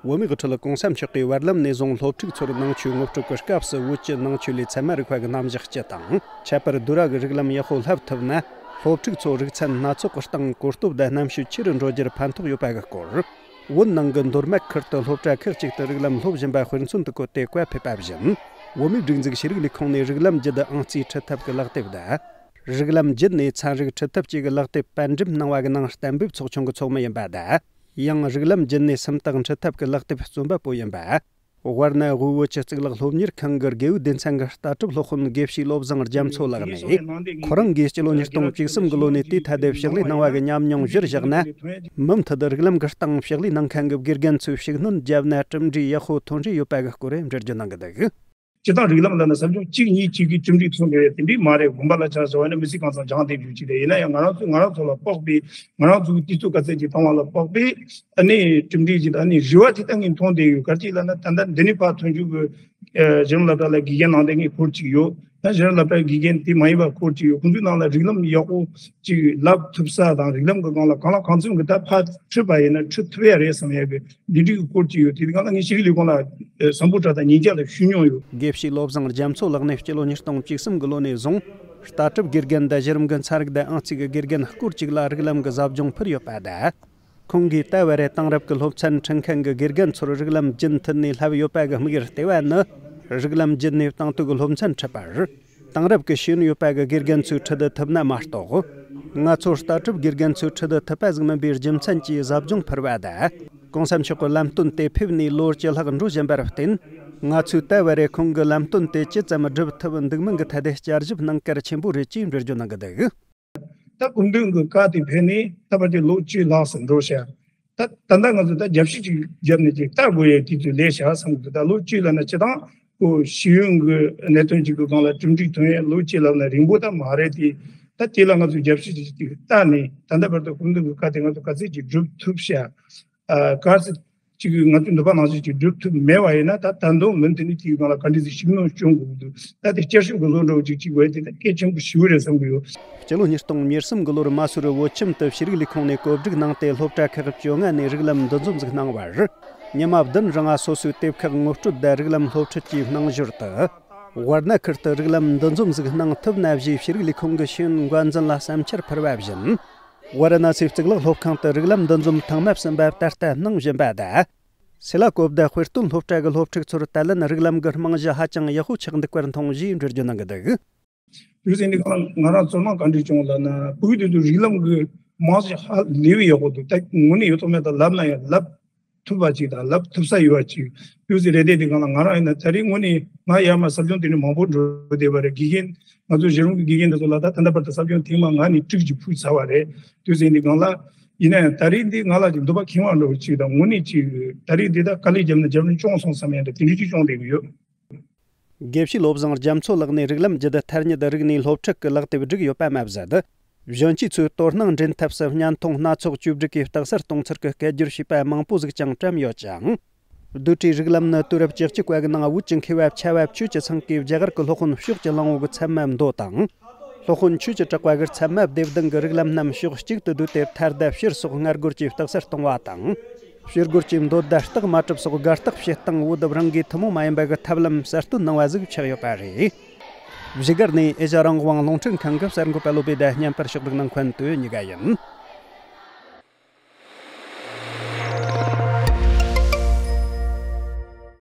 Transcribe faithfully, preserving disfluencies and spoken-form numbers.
བུད་མེད་ཀྱི་ཁྲོད་གོང་ས་མཆོག་གིས་བར་ལམ་ནས་བཟུང་སློབ་ཕྲུག་ཚོར་ནང་ཆོས་ངོ་སྤྲོད་ཀྱི་སྐབས་སུ་བོད་ཀྱི་ནང་ཆོས་ལས་ཚད་མ་རིག་པ་གི་རྣམ་གཞག་སྤྱི་དང་། ཁྱད་པར་བསྡུར་བ་གི་རིགས་ལམ་ཡག་པོ་བསླབ་ཐུབ་ན། སློབ་ཕྲུག་ཚོ་རིག་ཚན་སྣ་ཚོགས་ཀྱི་སྟེང་གོ་སྟོབས་དང་རྣམ་དཔྱོད་ཆེ་རུ་འགྲོ་རྒྱུར་ཕན་ཐོགས་ཡོད་པ་གི་སྐོར། བོད་ནང་གི་མདོ་སྨད་ཁུལ་དུ་སློབ་གྲྭ་ཁག་ཅིག་ཏུ་རིགས་ལམ་སློབ་བཞིན་པ་དཔེ་མཚོན་དུ་བཀོད་དེ་བཀའ་ཕེབས་པ་བཞིན། བོད་མིའི་སྒྲིག་འཛུགས་ཤེས་རིག་ལས་ཁུངས་ནས་རིགས་ལམ་བརྒྱུད་ཨང་རྩིས་ཁྲིད་ཐབས་ཀྱི་ལག་དེབ་དང་། རིགས་ལམ་བརྒྱུད་ནས་ཚན་རིག་ཁྲིད་ཐབས་བཅས་ཀྱི་ལག་དེབ་པར་འགྲེམས་གནང་བ་གི་ནང་གཏན་འབེབས་ཚོགས་ཆུང་གི་ཚོགས་མི་ཡིན་པ་དང་། ཡང་རིགས་ལམ་བརྒྱུད་ནས་སུམ་རྟགས་འཁྲིད་ཐབས་ཀྱི་ལག་དེབ་རྩོམ་པ་པོ་ཡིན་པ། དབར་ན་དབུས་བོད་ཀྱི་གཙུག་ལག་སློབ་གཉེར་ཁང་གི་དགེ་འོས་སྡེ་ཚན་གྱི་ལྟ་གྲུབ་སློབ་དཔོན་དགེ་བཤེས་བློ་བཟང་རྒྱ་མཚོ་ལགས་ནས། ཁོ་རང་གིས་སྤྱི་ལོ་ཉིས་སྟོང་བཅུ་གསུམ་གི་ལོ་ནས་དེའི་ཐད་དུ་ཕྱག་ལས་གནང་བ་གི་ཉམས་མྱོང་གཞིར་བཞག་ན། མུ་མཐུད་རིགས་ལམ་གྱི་སྟེང་ཕྱག་ལས་གནང་མཁན་གྱི་དགེ་རྒན་ཚོས་ཤུགས་སྣོན་བརྒྱབ་ན་གྲུབ་འབྲས་ཡག་པོ་ཐོན་འབྲས་ཡོད་པ་གི་སྐོར་འགྲེལ་བརྗོད་གནང་གི་འདུག། སྤྱིར་བཏང་རིགས་ལམ་ལབ་ན་ཟབ་སྦྱོང་གཅིག་གཉིས་གཅིག་གིས་གྲུབ་འབྲས་ཐོན་ཡོད་དེ་འདྲས་མ་རེད། དགོན་པ་ལ་ཆ་བཞག་པ་ཡིན་ན་མི་ཚེ་གང་ཚང་སྦྱངས་བསྡད་རྒྱུ་ཅིག་རེད། ཡིན་ན་ཡང་ང་རང་ཚོས་ང་རང་ཚོ་ལ་དཔག་པའི་ང་རང་ཚོའི་དུས་ཚོད་ག་ཚད་ཅིག་བཏང་བ་ལ་དཔག་པའི་ཨ་ནི་གྲུབ་འབྲས་ཅིག་དང་ཨ་ནི་རེ་བ་དེ་ལྟ་ངས་མཐོང་བསྡད་ཡོད། ག་རེ་ཅིག་ལབ་ན་ད་ལྟ་འདི་ནས་ཕར་ཐོན་རྒྱུ་གི་ཨ་གཞི་རིམ་སློབ་གྲྭ་ལ་དགེ་རྒན་གནང་བསྡད་མཁན་སྐོར་ཅིག་ཡོད། ད་གཞི་རིམ་སློབ་གྲྭའི་དགེ་རྒན་དེ་མ་ཡིན་པ་སྐོར་ཅིག་ཡོད། ཁོང་ཚོའི་ནང་ལ་རིགས་ལམ་ཡག་པོ་ཅིག་བསླབ་ཐུབ་ས་དང་རིགས་ལམ་གྱི་སྒང་ལ་གང་ལ་གང་འཚམ་གྱི་ད་ཕར་ཁྲིད་པ་ཡིན་ན་ཁྲིད་ཐུབ་ཡ་རེད་བསམ་ཡ་གི་འདི་འདྲའི་སྐོར་ཅིག་ཡོད། དེ་སྒང་ལ་ངས་ཤེས་རིག་ལས་ཁུངས་ལ་བསམ་བློ་དྲག་དང་ཉིན་བརྒྱ་ལ་ཞུ་མྱོང་ཡོད། དགེ་བཤེས་བློ་བཟང་རྒྱ་མཚོ་ལགས་ནས་སྤྱི་ལོ་ཉིས་སྟོང་བཅུ་གསུམ་གི་ལོ་ནས་བཟུང་ལྟ་གྲུབ་དགེ་རྒན་དང་གཞི་རིམ་གྱི་ཚན་རིག་དང་ཨང་རྩིས་ཀྱི་དགེ་རྒན་སྐོར་ཅིག་ལ་རིགས་ལམ་གྱི་ཟབ་སྦྱོང་ཕུལ་ཡོད་པ་དང་། ཁོང་གིས་ད་བར་རེ་དེང་རབས་ཀྱི་སློབ་ཚན་ཁྲིད་མཁན་གྱི་དགེ་རྒན་ཚོར་རིགས་ལམ་རྒྱུན་མཐུད་ནས་བསླབས་ཡོད་པ་གི་དམིགས་ཡུལ་ལྟེ་བ་ནི། རིགས་ལམ་བརྒྱུད་ནས་དེང་དུས་ཀྱི་སློབ་ཚན་ཁྲིད་པར། དེང་རབས་ཀྱི་ཤེས་ཡོན་ཡོད་པ་གི་དགེ་རྒན་ཚོས་ཁྲིད་ཐུབ་ན་མ་གཏོགས། ང་ཚོ་ལྟ་གྲུབ་དགེ་རྒན་ཚོས་ཁྲིད་ཐུབ་པ་ཟིག་མིན་པའི་རྒྱུ་མཚན་གྱིས་ཟབ་སྦྱོང་ཕུལ་བ་དང་། གོང་ས་མཆོག་གི་ལམ་སྟོན་དེ་ཕེབས་ནས་ལོ་བཅུ་ལྷག་འགྲོ་བཞིན་པར་བརྟེན། ང་ཚོས་ད་བར་རེ་ཁོང་གི་ལམ་སྟོན་དེ་ཇི་ཙམ་སྒྲུབ་ཐུབ་འདུག་མིན་གྱི་ཐད་དུ་བསྐྱར་ཞིབ་གནང་གལ་ཆེན་པོ་རེད་ཅེས་འགྲེལ་བརྗོད་གནང་གི་འདུག། ད་སྐུ་མདུན་གྱི་བཀའ་དེ་ཕེབས་ནས་ད་བར་དུ་ལོ་བཅུ་ལྷག་ཙམ་འགྲོ་ཤག། ད་ད་ལྟ་ང་ཚོས་ད་རྒྱབ་བཤིག་ཅིག་བརྒྱབ་ནས་ཅིག་ལྟ་དགོས་ཡའི་དུས་ཚོད་སླེབས་ཤག་བསམ་གི་འདུག། ད་ལོ་བཅུ་ལབ་ན་སྤྱིར་བཏང་ཁོ་ཤེས་ཡོན་གྱི་གནད་དོན་ཅིག་གི་སྒང་ལ་གྲུབ་འབྲས་ཐོན་ཡས་ལོ་བཅུ་ལབ་ན་རིང་པོ་ད་མ་རེད་དེ། ད་དེ་ལ་ང་ཚོས་རྒྱབ་བཤིག་ཅིག་ཅིག་བལྟས་ནས་ད་ལྟ་བར་དུ་སྐུ་མདུན་གྱི་བཀའ་དེ་ང་ཚོ་ག་ཚད་ཅིག་སྒྲུབ་ཐུབ་ཤག། ཨ་ག་ཚད་ཅིག་ང་ཚོས་འདོད་པ་ནང་བཞིན་ཅིག་སྒྲུབ་ཐུབ་མེད་པ་ཡིན་ན་ད་ད་དུང་མུ་མཐུད་ནས་དེའི་སྒང་ལ་ག་འདྲ་ཞིག་ཤུགས་སྣོན་སྐྱོན་དགོས་ཀྱི་འདུག། ད་དེ་བསྐྱར་ཞིབ་ཀྱི་བཟོ་འདྲ་བོ་ཅིག་ཅིག་བྱས་ཏེ་ད་གལ་ཆེན་པོ་ཞིག་རེད་བསམ་གི་ཡོད། སྤྱི་ལོ་ཉིས་སྟོང་ཉེར་གསུམ་གི་ལོར་མ་སུ་རི་བོད་ཁྱིམ་དུ་ཤེས་རིག་ལས་ཁུངས་ནས་བཀོད་སྒྲིག་གནང་སྟེ་སློབ་གྲྭ་ཁག་བཅོ་ལྔ་ནས་རིགས་ལམ་འདུ་འཛོམས་ཟིག་གནང་བར། ཉི་མ་བདུན་རིང་ང་སོ་སོའི་དེབ་ཁག་ངོ་སྤྲོད་དང་རིགས་ལམ་སློབ་ཁྲིད་ཀྱི་རྣམ་འབྱོར་དུ། དབར་ན་ཁུལ་དུ་རིགས་ལམ་འདུ་འཛོམས་ཟིག་གནང་ཐུབ་ན་ཞེས་ཤེས་རིག་ལས་ཁུངས་ཀྱི་ཤེས་ཡོན་འགན་འཛིན་ལ་བསམ་འཆར་ཕུལ་བ་བཞིན། ཝཱ་ར་ཎ་སིའི་གཙུག་ལག་སློབ་ཁང་དུ་རིགས་ལམ་འདུ་འཛོམས་ཐེངས་མ་གསུམ་པ་ད་ལྟ་གནང་བཞིན་པ་དང་། སེ་ལ་ཀོབ་དང་དཔེ་སྟོན་སློབ་གྲྭ་གི་སློབ་ཕྲུག་ཚོར་ད་ལན་རིགས་ལམ་གྱི་རྨང་གཞི་ཧ་ཅང་ཡག་པོ་ཆགས་འདུག་པར་མཐོང་ཞེས་འགྲེལ་བརྗོད་གནང་གི་འདུག། དུས་ཟིན་འདི་གང་ང་རང་ཚོར་སྣང་ག་འདྲ་བྱུང་ལབ་ན་བོད་དུ་དུ་རིགས་ལམ་གྱི་རྨང་གཞི་ཧ་ལས་པའི་ཡག་པོ་འདུག། ད་དངོས་གནས་ཡོད་ཐོག་མེད་དང་ལབ་ན་ཡང་ལབ་ཐུབ་པ་ཅིག་དང་ལབ་ཐུབ་ས་ཡོད་པ་ཅིག་དུས་ཟིན་རེད་དེ། འདི་གང་ལ་ང་རང་ཡིན་ན་ད་རེས་དངོས་གནས་ང་ཡར་མར་ཟབ་སྦྱོང་དེ་འདྲ་མང་པོ་འགྲོ་བསྡད་པ་རེད། དགེ་རྒན་ང་ཚོ་གཞི་རིམ་གྱི་དགེ་རྒན་འདི་ཚོ་ལ་ད་ད་ལྟ་བར་དུ་ཟབ་སྦྱོང་ཐེངས་མ་ལྔ་ནས་དྲུག་ཅིག་ཕུལ་ཚར་བ་རེད། དུས་ཟིན་འདི་གང་ལ་ཡིན་ན་ཡང་ད་རེས་འདི་ང་ལ་ཅིག་འདོད་པ་ཁེངས་པ་འདྲ་བོ་ཅིག་དང་། དངོས་གནས་ཅིག་ད་རེས་འདི་ད་དཀའ་ལས་བརྒྱབ་ན་བརྒྱབ་ན་སྐྱོང་སོང་བསམ་ཡང་འདྲ་དེ་འདྲ་ཅིག་སྐྱོང་བསྡད་ཀྱི་ཡོད། དགེ་བཤེས་བློ་བཟང་རྒྱ་མཚོ་ལགས་ནས་རིགས་ལམ་བརྒྱུད་ཐ་སྙད་རིག་གནས་སློབ་ཁྲིད་ཀྱི་ལག་དེབ་བསྒྲིགས་ཡོད་པ་མ་ཟད། གཞོན་སྐྱེས་ཚོའི་དོ་སྣང་འདྲེན་ཐབས་སུ་བརྙན་ཐུང་སྣ་ཚོགས་བཅོས་སྒྲིག་གིས་རྟགས་གསལ་གཏོང་ཚུལ་གྱི་སྐད་སྒྱུར་བྱས་པ་མང་པོ་ཟིག་ཀྱང་བཀྲམ་ཡོད་ཅིང་། རྡོ་གྲྭའི་རིགས་ལམ་ནི་དུས་རབས་བཅུ་གཅིག་པ་གི་ནང་བོད་ཀྱི་མཁས་པ་ཆེ་བ་ཆོས་ཀྱི་ཚང་གིས་རྒྱ་གར་གྱི་སློབ་དཔོན་ཕྱོགས་ཀྱི་གླང་པོ་གི་ཚད་མ་མདོ་དང་། སློབ་དཔོན་ཆོས་ཀྱི་གྲགས་པ་གིས་ཚད་མ་སྡེ་བདུན་གྱི་རིགས་ལམ་རྣམས་ཕྱོགས་གཅིག་ཏུ་བསྡུས་ཏེ་མཐར་ཟླ་བཤེར་སོགས་སྔ་རྒོལ་གྱིས་རྟགས་གསལ་གཏོང་བ་དང་། ཕྱི་རྒོལ་གྱི་མདོ་དང་རྟགས་མ་གྲུབ་སོགས་དགག་རྟགས་བྱེད་སྟངས་བོད་རང་གིས་ཐུན་མོང་མ་ཡིན་པ་གི་ཐབས་ལམ་གསར་གཏོད་གནང་བ་ཟིག་ཆགས་ཡོད་པ་རེད། བཞུགས་སྒར་ནས་ཨེ་ཤ་རང་དབང་རླུང་འཕྲིན་ཁང་གི་གསར་འགོད་པ་བློ་བྷེ་དང་བརྙན་པར་ཕྱོགས་སྒྲིག་གནང་མཁན་དུ་གཉིས་ཀ་ཡིན།